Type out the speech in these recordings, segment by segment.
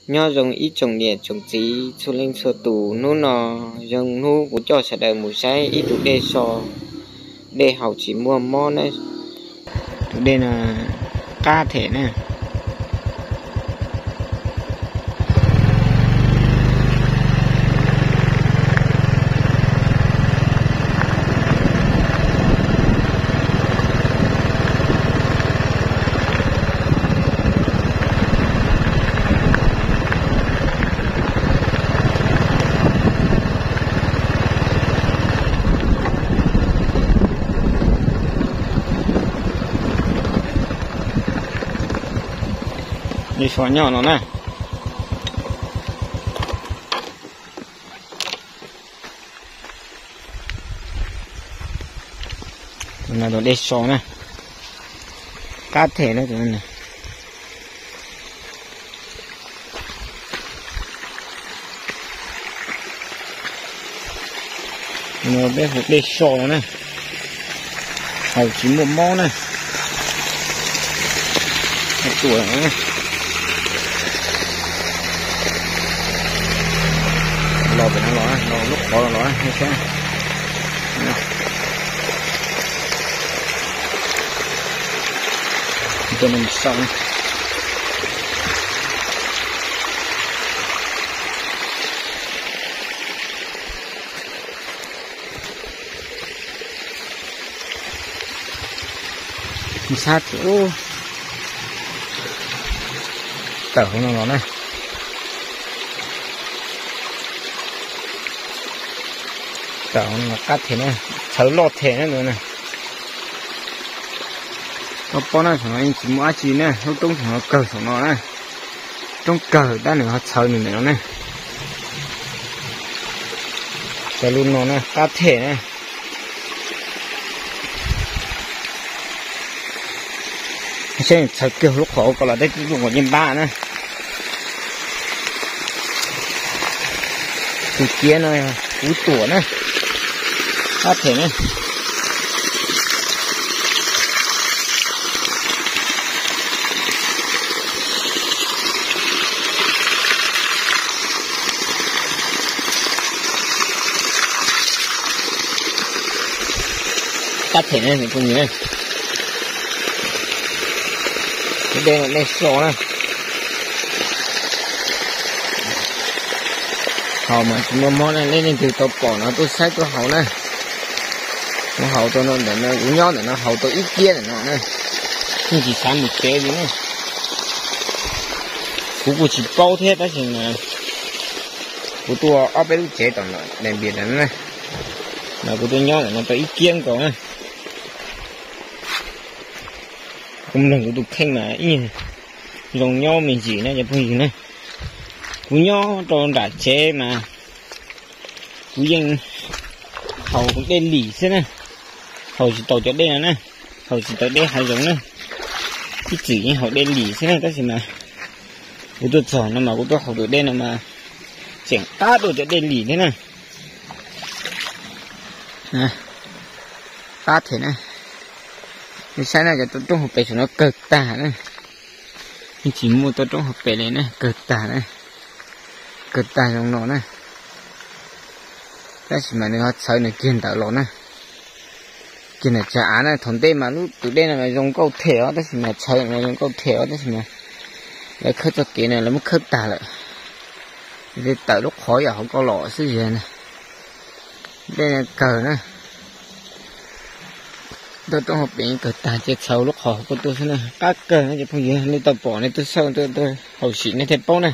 Nyob zoo ib tsoom niam tsoom txiv txhua leej txhua tus, hnub no zoo hnub kuv coj sawv daws mus saib ib tug dej so, dej haus tsis muaj mob na. Tus dej no qab them na. Dej so nyob no na. Tus no tus dej so na, qab them na tus no. Peb hu dej so no na, haus tsis muaj mob na. Tuam los pem no los, los lub qhov los saib. Sab tim ub, tawm hauv no los na. Tawm hauv no los qab them na, txhawv loj them na tus na. Koj paub na, thaum no yeej tsis muaj dab tsi na, lub roob thaum no kawg saum no na. Roob kawg tab nws ho txhawv nws ntawm no na. Txhawv lub no na, qab them na. Saib txhawv kiag lub qhov ko los tej lub qhov yeej npab na. Tus ciav no kuv tuam na, qab them na. Qab them na, phooj ywg na. Dej, dej so na. Haus mas tsis muaj mob na, leej twg tau pom no tuaj saib tuaj haus na. Kuv haus tau no ntawm no, kuv nyob ntawm no haus tau ib kiab ntawm no na. Yeej tsis xav mus tsev li na. Kuv kuj tsis paub thiab tab sis mas kuv tuaj ob peb lub tsev tom no daim npias ntawm no na. Mas kuv tuaj nyob ntawm no tau ib kiab nkaus na. Kuv mloog kuv tus kheej mas ib zoo nyob me ntsis na cov phooj ywg na. Kuv nyob rau nram tsev mas kuv yeej haus dej lim xwb na, haus tsis tau cov dej no na, haus tsis tau dej hav zoov na. Ib txwm yeej haus dej lim xwb na, tab sis mas kuv tuaj txog no mas kuv tuaj haus tus dej no mas tseem qab dua cov dej lim thiab na. Qab them na. Nej saib na, cov tau roob hauv pes saum no kawg tag na. Yeej tsis muaj tau roob hauv pes li na, kawg tag na. Kawg tag zoo no na. Tab sis mas nws ho txhawv nws kiag ntawd los na. Kiag ntawm tsag av na, thaum ntej mas lub tus dej no zoo nkauj them os, tab sis mas txhawv zoo nkauj them os, tab sis mas lawv khawb txoj kev no lawv muab khawb tag lawm. Tawm lub qhov yam hauv ko los xwb. Dej kawg na. Tau roob hauv pes kawg tag ces txhawv lub qhov hauv ko tuaj xwb na. Qab kawg na cov phooj ywg, nej tau pom nej tuaj xauj tuaj haus sim nej thiaj paub na.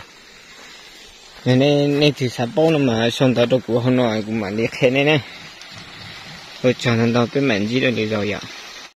Nej twg xav paub no mas sau ntawv rau kuv hauv no kuv mam li qhia nej na. Ua tsaug ntau ntau, peb mam ntsib dua lwm zaus yom.